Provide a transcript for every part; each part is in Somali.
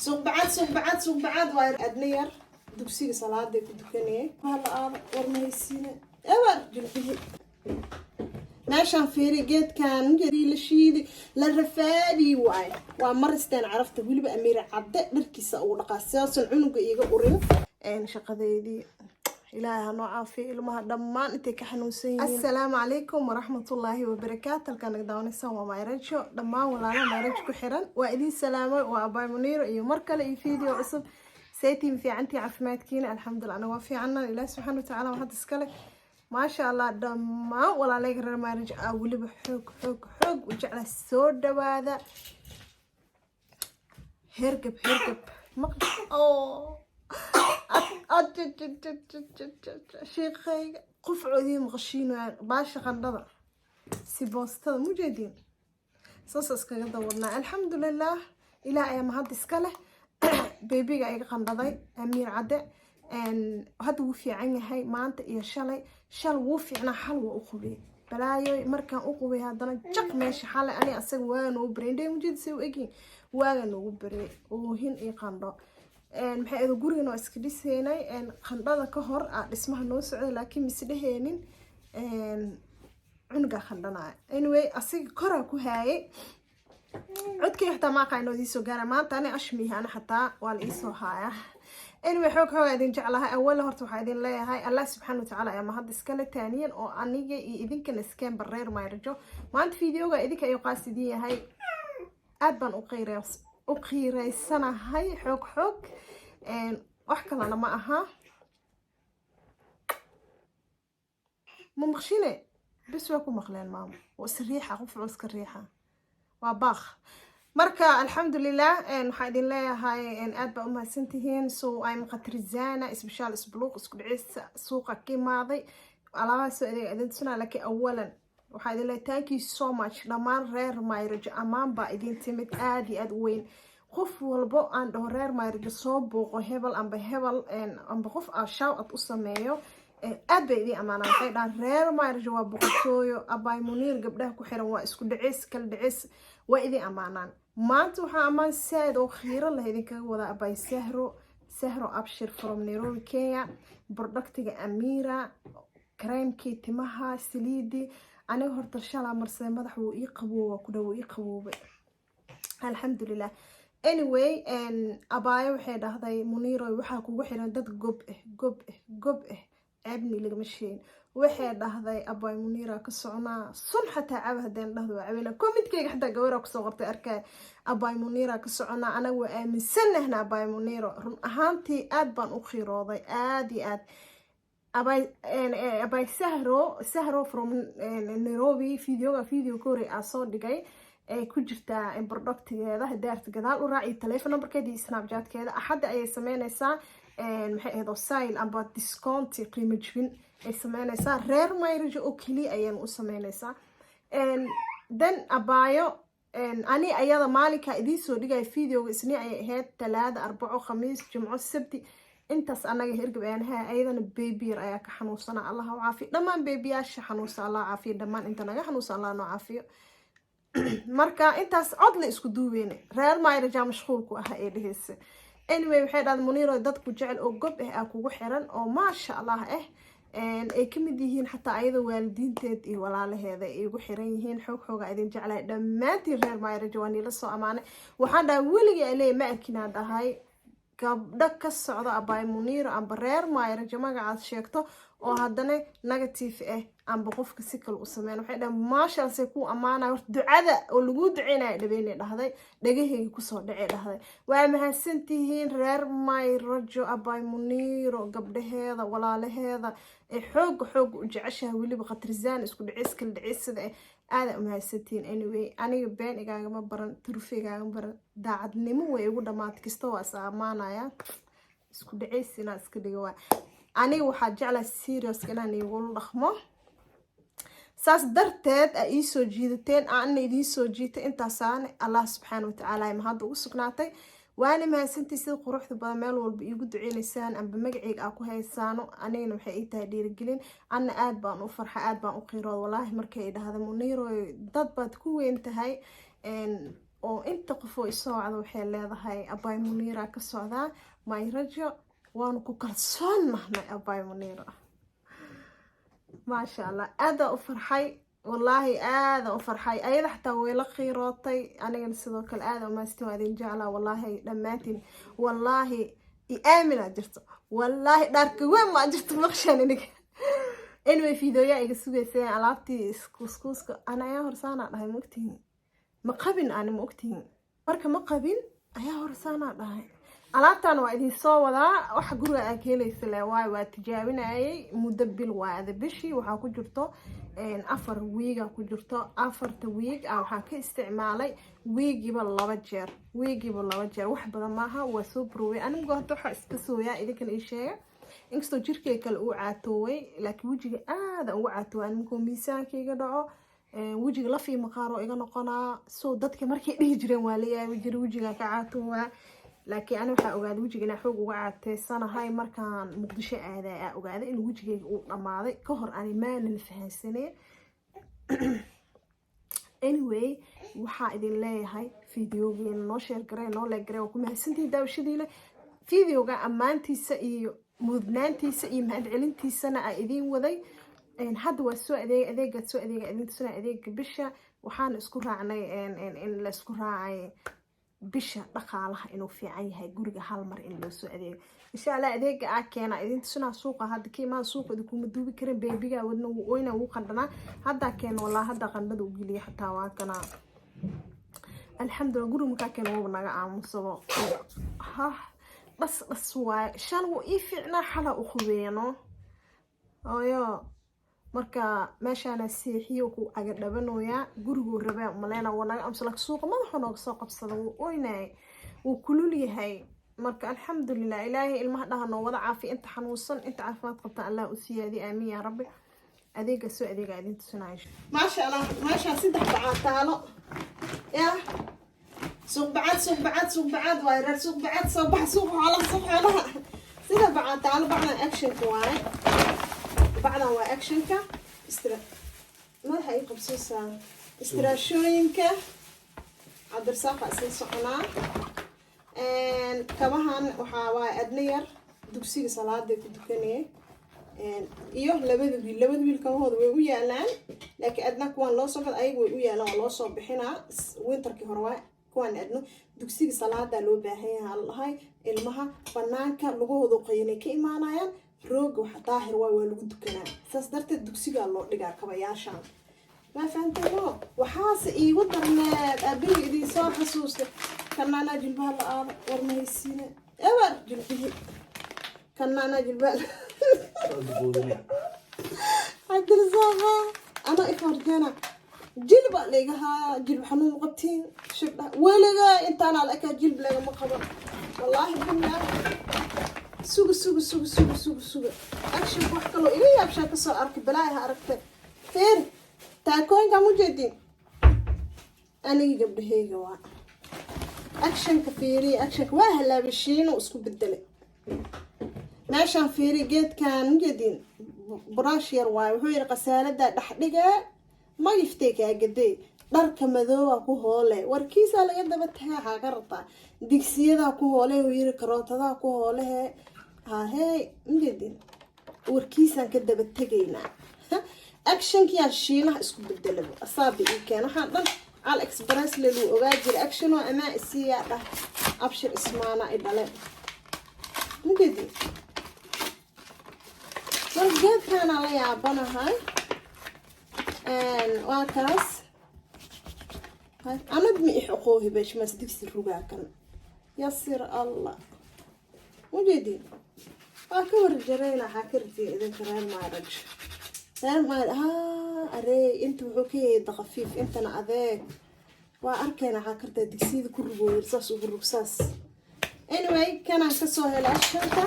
Suuqbacaad, Suuqbacaad, Suuqbacaad waa adna yar. Dugsiga salaaday ku dukanayay. Hala aado, war mahaysiine eber jilcihi. Meeshaan fiiri, geedkan la shiidi la rafaadi waaye. Waa maristeen carafta. Weliba Amiira Cadde dharkiisa ugu dhaqaa sidaasan cunuga iiga urin. Shaqadeydii Ilaahay hanoo caafiyo, ilmaha dhammaan intay ka xanuunsan yihiin. Assalaamu calaykum waraxmatullaahi wabarakaatu. Halkaan naga daawanaysaan waa Mayrajo. Dhammaan walaalaha Mayrajo ku xiran waa idiin salaamay. Waa Abaay Muniiro iyo mar kale iyo video cusub. Saytiin, fiicantii? Caafimaadkiina? Alxamdulillah, anaga waa fiicana. Ilaahi subxaana watacaala waa hadda iskale. Maasha Allah, dhammaan walaalayga reer Mayraj ah, weliba xoog xoog xoog u jeclaa, soo dhawaada. Hergab, hergab. Sheekayga qufcoodii maqashiinayaan, baasha qandhada si boostada mujeediin saas iskaga dawadnaa. Alxamdulilah, Ilaah ayaa mahad iska leh. Baby-ga iga qandhaday, Amiir Cadde, hadda wuu fiican yahay. Maanta iyo shalay, shal wuu fiicnaa, xal waa u qubiyey balaayo. Markaan u qubay haddana jaq meesha. Xalay ani asaga waaga noogu baryay, indhaha mujeedi say u egyihin, waaga noogu baryay oohin iyo qandho. Maxay ahayd, gurigan waa iska dhiseynay qandhada ka hor aa dhismaha noo socday, laakiin mise dheheenin cunugaa qandhanaya. Anyway, asiga koraa ku haayay. Codkay xataa ma aqaan inoo idiin gaara maanta. Ani ashmihi ana xataa waa la iisoo haaya. Anyway, xoog xoogaa idin jeclahay. Awala horta waxaa idin leeyahay, Allah subxaana watacaala ayaa mahad iskale. Taaniyan oo aniga iyo idinkana iskeen reer Mayrajo, maanta videoga idinka ayuu qaas idin yahay. Aad baan u qiireysanahay xoog xoog. Wax kalena ma aha, ma maqshine bes waa ku maqleen maamo. Waa is riixa, qof iska riixa, waa baaq. Marka alxamdulilah, waxaa idin leeyahay aad baa umahadsantihiin. So I'm Qatrizana isbishaal isbuluuq isku dhicisa suuqa ka imaaday, alaabaha soo adeega idin tusinaa. Laakiin awalan waxaa idin leeyahay thank you so much dhammaan reer Mayrajo. Ammaan baa idin timid aad iyo aad u weyn. Qof walbo aan dhaho reer Mayrajo soo booqo, hebel amba hebel amba qof aa shout out u sameeyo, aad bay idiin amaanaan. Waxay dhahaan reer Mayrajo waa boqortooyo, Abaay Muniir gabdhaha ku xiran waa isku dhicis kala dhicis, waa idiin amaanaan. Maanta waxaa ammaan saaid oo khiiro leh idinkaga wadaa Abaay Sahro, Sahro Abshir from Nairobi, Kenya. Productiga Amira, kareemkii timaha, saliidii aniga horta shalaa marsaday, madax wuu ii qabooba ku dhow, wuu ii qaboobay, alxamdulilah. Anyway, abaayo waxay dhahday, "Muniiroy, waxaa kugu xiran dad gob ah, gob ah, gob ah, ceebni lagama sheegin." Waxay dhahday, "Abaay Muniira ka soconaa, sun xataa caba haddeen dhahdo waa cabina." Commentkeyga xataa gabaraa kusoo qortay, arkay, "Abaay Muniira ka soconaa, anaga waa aaminsanahna Abaay Muniiro." Run ahaantii aad baan u khiirooday, aad iyo aad. Abaay Sahro, Sahro from Nairobi, videoga video ka horey aa soo dhigay ay ku jirtaa productigeeda. Daarta gadaal u raaciyo telefon numberkeeda iyo Snapchatkeeda. Axadda ayay sameyneysaa, maxay ahayd, sale amba discount, qiimo jibin ay sameyneysaa. Reer Mayrajo oo keliya ayayna u sameyneysaa. Then abaayo, ani ayada maalinka idiin soo dhigaya videoga isni ayay ahayd, Talaada, Arbaco, Khamiis, Jimco, Sabti, intaas anaga hergab ayaan ahay. Ayadana baby yar ayaa ka xanuunsana. Allah u caafiyo dhammaan babyyaasha xanuunsa, Allah caafiyo dhammaan inta naga xanuunsa, Allah noo caafiyo. Marka intaas cod la isku duubeyna, reer Mayrajaa mashquulku aha ee dheheysa. Anyway, waxay dhahday, "Muniiro, dadku jecel oo gob ah aa kugu xiran oo maasha Allah ah, ay kamid yihiin xataa ayada waalidiinteed iyo walaalaheeda ay igu xiran yihiin. Xoog xooga idin jeclahay dhammaantiin reer Maayrajo." Waa niila soo amaanay. Waxaan dhahay, weligii aleey ma arkinaan dhahay gabdho ka socda Abaay Muniiro amba reer Maayrajo magacaad sheegto oo haddana negative ah amba qofka si kale u sameyn. Waxay dhahay, maashaase ku ammaanaya, horta ducada oo laguu duceynaya dhabeynay dhahday, dhagahayga kusoo dhacay dhahday. Waa mahadsantihiin reer Mayrajo. Abaay Muniiro gabdhaheeda, walaalaheeda ee xooga xooga u jeceshahay, weliba Khatrizaan isku dhicis kala dhicisada eh, aada umahadsantihiin. Anyway, aniga been igaagama baran, turfe igaagama baran, daacadnimo way igu dhamaatay. Kasta waa is ammaanaya, isku dhicis inaa iska dhiga waa. Aniga waxaa jeclahay serious inaan igula dhaqmo, saas darteed a iisoo jiidateen, ana idiin soo jiitay. Intaasaana Allah subxaana watacaala mahadda ugu sugnaatay. Waana mahadsantii sida quruxda badan meel walba iigu duceynaysaan amba magaceyga aa ku haysaano. Anigana waxay ii tahay dhiirigelin. Anna aad baan u farxa, aad baan u qiirooda walaahi markay dhahda, "Muniiro, dad baad ku weyn tahay." Oo inta qof oo isoo wacda waxay leedahay, "Abay Muniira ka socdaa my rajo, waanu ku kalsoonnahnay Abay Muniira." Maasha Allah, aadaa u farxay, wallaahi aada u farxay. Ayada xataa way la qiirootay, anigana sidoo kale. Aada umaastin, waa idin jeclaa wallaahi dhammaantiin. Wallaahi i aaminaa jirto, wallaahi dhaarka weyn maa jirto maqshaan iniga. Anyway, videoyaa iga sugayseen alaabtii iskuuskuuska. Ana ayaa horsaanaa dhahay, ma ogtihin? Ma qabin ani, ma ogtihin? Marka ma qabin ayaa horsaanaa dhahay. Alaabtan waa idin soo wadaa. Waxa guriga aa ka helaysa le waayo, waa tijaabinayay muddo bil. Waada bishii waxaa ku jirto 4 wiiga ku jirto. Afarta wiig ah waxaan ka isticmaalay wiigiiba laba jeer, wiigiiba laba jeer. Wax badan maaha, waa soo baroway. Anigu hadda waxaa iska sooyaa, idinkana ii sheega. Inkastoo jirkeyga kale uu caatooway, laakiin wejiga aada ugu caatooway. Animkoo miisaankayga dhaco, wejiga lafii maqaaro iga noqonaa. So dadka markay dhihi jireen waa la yaabi jiray, wejiga ka caatoowaa. Laakiin ani waxaa ogaaday wejiga inaa xoog uga caateysanahay markaan Muqdisho aaday. Aa ogaaday in wejigayga uu dhamaaday. Ka hor ani maanan fahansaneen. Anyway, waxaa idin leeyahay, videogeena noo share garee, noo like garee. Waa ku mahadsantihiin daawashadiina. Videoga ammaantiisa iyo mudnaantiisa iyo mahadcelintiisana aa idiin waday. Hadda waa soo adeeg, adeegaad soo adeega idin tusina, adeega bisha. Waxaana isku raacnay in la isku raacay bisha dhaqaalaha inuu fiican yahay guriga hal mar in loo soo adeego, insha Allah. Adeega aa keena idin tusinaa. Suuqa hadda ka imaan, suuqa idinkuma duubi karin. Babyga wadna wuu oyna, wuu qandhanaa. Haddaa keena, walaa hadda qandhada u geliya xataa. Waa kanaa, alxamdulillah. Guriga markaa keena wuuba naga aamusabo. Ha dhas dhas waaye. Shan wuu ii fiicnaa, xala u qubeeno hooyo. Marka meeshaana seexiyo ku caga dhabanoyaa. Guriguu rabaa maleyna, wuu naga aamusa, laakiin suuqa madaxuu nooga soo qabsada, wuu oynayay, wuu kulul yahay. Marka alxamdulilah, Ilaahay ilmaha dhaha noo wada caafiya. Inta xanuunsan, inta caafimaad qabta, Allah u siyaadiy. Aamiin yaa Rabbi. Adeega soo adeega idin tusinaayo. Maasha Allah, meeshaan saddex bacaad taalo ya. Suuq Bacaad, Suuq Bacaad, Suuq Bacaad waaye. Reer Suuq Bacaad, soo bax, suuq xoolaha, suuq xoolaha. Sida bacaad taalo, bacdan Actionka waaye, bacdan waa Actionka. Istra madaxa ay qabsaysaa istiraashooyinka. Cabdirsaaqa isla soconaa. Kabahan waxaa waaye adna yar dugsiga salaaday ku dukanayay iyo labada wiil. Labada wiil kabahooda way u yaalaan, laakiin adna kuwaan loo soo gad, ayaga way u yaalaan, waa loo soo bixinaa. Winterkii hore waay kuwaan. Adno dugsiga salaadaa loo baahan yahay la dhahay. Ilmaha banaanka lugahooda qoyanay ka imaanayaan, rooga waxa daahir waay, waa lagu dukanaa. Saas darteed dugsigaa loo dhigaa kabayaashan. Ma fahantay? No, waxaase iigu darneed aabihii idin soo xasuustay. Kanaanaa jilbaha la aado, war mahaysiine eber jilbihi. Kanaanaa jilbaha Cabdirsaaqa anaa ifarjana jilba layga haaya. Jilb xanuun qabtiin shibdha weliga intaanaa la ekaa, jilb lagama qaban, wallaahi billah. Suga, suga, suga, suga, suga, suga. Actionka wax kaloo iga yaabshaa kasoo arkay, balaahi ha aragtay. Feer taakooyinka mujeedin, anigi gabdhaheyga waa Actionka. Fiiriya, Actionka waa halaabay, Shiino isku bedelay. Meeshaan fiiri, geedkan mujeedin, brush yar waaye. Wuxuu yihi qasaalada dhexdhigaa magiftay kaagaday, dharka madooba ku hoole. Warkiisaa laga daba tagaa, waxaa ka rabtaa digsiyadaa ku hoole. Uu yiri karootadaa ku hoolehe hahey. Mujeedin, warkiisaan ka daba tegaynaa. Actionkiyaa Shiinaha isku bedelaba, asaaba ii keen. Waxaan dhan AliExpress leluu ogaa jira. Action oo amaa isiiyaa dhah, Abshir Ismaana i dhale. Mujeedin, marka geedkaanaa la yaabanahay waa kaas. Anad ma ixoqoohi beshmaas digsi rugaa kan yasir Allah. Mujeedin, waa ka warjarayna. Waxaa ka rabtiin idinka reer maaraj, reer maar ha arey. Inta wuxuu ka yahay daqafiif, intana adeeg. Waa arkayna, waxaa kartaa digsiyada ku rugooyir, saas ugu rug saas. Anyway, kanaan kasoo helay Actionka.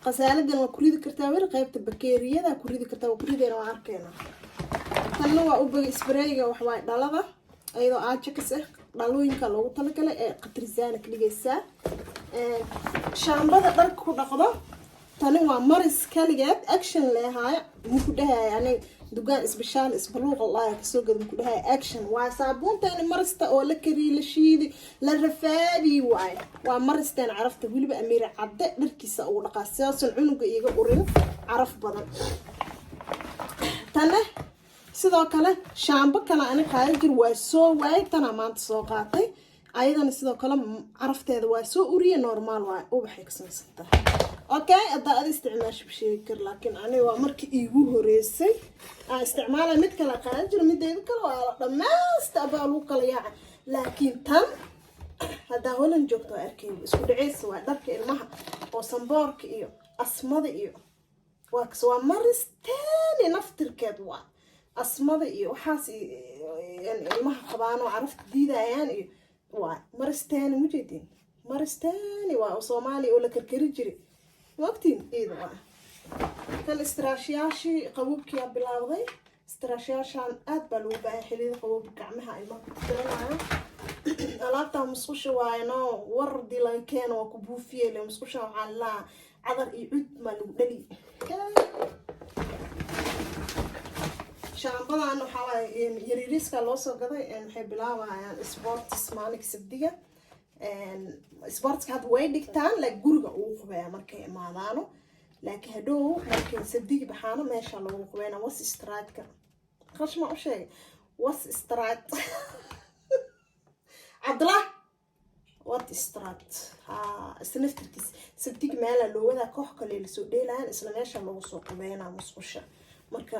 Qasaaladan waa ku ridi kartaa weli, qaybta bakeeriyada ku ridi kartaa, waa ku ridayna, waa arkayna. Tanna waa u bagay sprayga, waxwaay dhalada iyadoo Ajax ah, dhalooyinka loogu talagalay ee qatrisaana ka dhigaysaa. Shaambada dharka ku dhaqdo, tani waa maris kaligeed. Action leehaayo muku dhahaya anig. Dukaan isbishaal isbaluuq Allah kasoo gadan ku dhahay. Action waa saabuunteeni marista oo la kariyi, la shiidi, la rafaadi waaye. Waa maristeen carafta. Weliba Amiira Cadde dharkiisa ugu dhaqaa, sidaasan cunuga iiga urin, caraf badan. Tana sidoo kale shaambo kale ani qaadan jir, waa soo waayay. Tanaa maanta soo qaatay. Ayadana sidoo kale carafteeda waa soo uriye, normal waay, ubaxay ka samaysantahay. Okay, haddaa ada isticmaasha sheegi kar, laakiin aniga waa markii iigu horeysay aan isticmaalay. Mid kale qaadan jiro, mideeda kale waa la dhammaasta abaa lagu kala yaaca, laakiin tan haddaa Holland joogto waa arkay. Isku dhaceysa waa dharka ilmaha oo samboorka iyo asmada iyo waa kas, waa maristeeni naftirkeed, waa asmada iyo waxaas ilmaha qabaan oo carafta diidayaan iyo waa maristeeni. Mujeedin, maristeeni waa oo Soomaaliya oo la karkari jiray, maogtiin iyada. Waa kan istiraashyaashii qabuubkiyaa bilaawday. Istiraashyaashaan aad baa lagu baahay xiliyada qabuubka, gacmaha ilmaha ku tirtiranayo. Alaabtaa musqusha waaye, no war hadii laga keeno waa ku buufiye le. Musqusha waxaa laa cadar iyo cud maa lagu dhali. Shaambadan waxaa waaye yariiriska loo soo gaday. Waxay bilaabayaan sports maalinka Sabdiga. Sportska hadda way dhigtaan, like guriga ugu qubeeya markay imaadaano, laakiin hadhow markay Sabdigi baxaano meesha lagu qubeyna. Was straadka qashma u sheegay, was straad Cabdullah, wat straat ha isla naftirkiis Sabdigi meelaa loo wadaa, koox kale lasoo dheelayaan, isla meesha lagu soo qubeynaa musqusha. Marka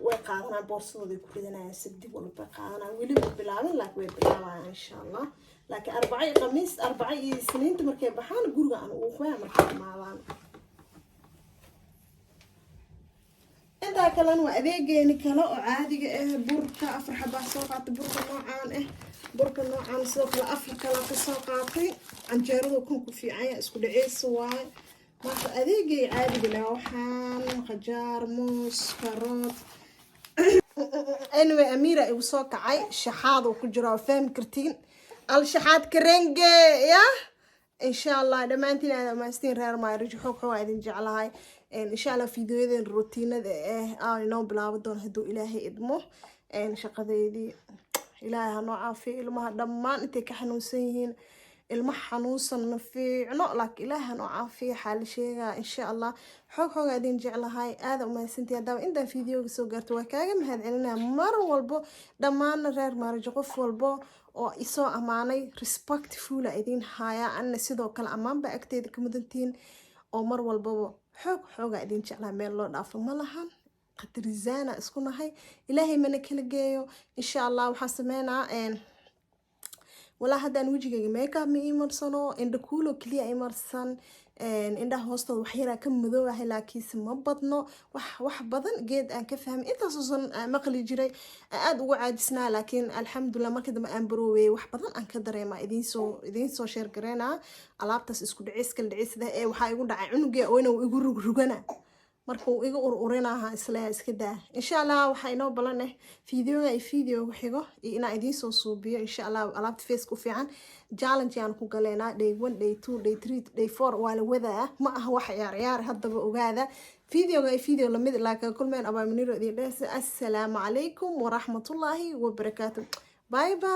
way qaadanayaan, boorsadooday ku ridanayaan, Sabdig walba qaadanayaan. Weli ma bilaabin, laakiin way bilaabayaan insha Allah. Laakiin Arbaco iyo Khamiis, Arbaco iyo Isniinta markay baxaan guriga aan ugu qubeya markay imaadaan. Intaa kalena waa adeegeeni kale oo caadiga ah. Burka afar xabaa soo qaatay, burka noocaan ah. Burka noocaan sidoo kale afar kala kasoo qaatay. Canjeeradu kan ku fiicanya, isku dhaceysa waaye. Marka adeegay caadiga leh waxaan qajaar, moos, karoot. Anyway, Amira igu soo kacay, shaxaad uu ku jiro, waa fahmi kartiin, al shaxaad karenge ya. Insha Allah dhammaantiin aad amaastiin reer mayrij, xoog xoog aa idin jeclahay. Insha Allah fiidiyoyadan rutiinada ah aan inoo bilaabo doono hadduu Ilaahay idmo. Shaqadeydii Ilaahay hanoo caafiyo, ilmaha dhammaan intay ka xanuunsan yihiin. Ilma xanuunsan ma fiicno, laakiin Ilaahay hanoo caafiyo waxaa la sheegaa. Insha Allah xoog xoog aa idin jeclahay, aada umahadsantihi. Haddaba intaan fiidiyoga soo gaarto waa kaaga mahad celinaya mar walbo. Dhammaana reer maarijo, qof walbo oo isoo ammaanay, respectful a idin hayaa. Anna sidoo kale ammaan baa agteeda ka mudantihiin, oo mar walbaba xoog xoogaa idin jeclaa. Meel loo dhaafo ma lahan, qadrizaana isku nahay, Ilaahay mana kala geeyo. Insha Allah waxaan sameynaa walaa haddaan wejigayga makeup ma ii marsano, indha kuulo keliya ii marsan. Indhaha hoostooda wax yaraa ka madoobahay, laakiinse ma badno. Wax badan geed aan ka fahmay intaasoosan maqli jiray, aada ugu caajisnaa, laakiin alxamdulilah markii dambe aan barooweyey, wax badan aan ka dareemaa. Idiinsoo share gareynaa alaabtaas isku dhicis kala dhicisda ee waxaa igu dhacay cunugii oyna uu igu rugrugana, marka uu iga ururinaha isle iska daa. Insha Allah waxaa inoo balan eh videoga iyo videoga xigo iyo inaan idiin soo suubiyo insha Allah alaabta faceka u fiican. Challenge aan ku galeynaa, day 1, day 2, day 3, day 4 waa la wadaa. Ma aha wax ciyaar ciyaar, haddaba ogaada. Videoga iyo video lamid ilaa kaga kulmeen, abaa Muniro idin dhehaysa assalaamu calaykum waraxmatullaahi wabarakaatu. Bye bye.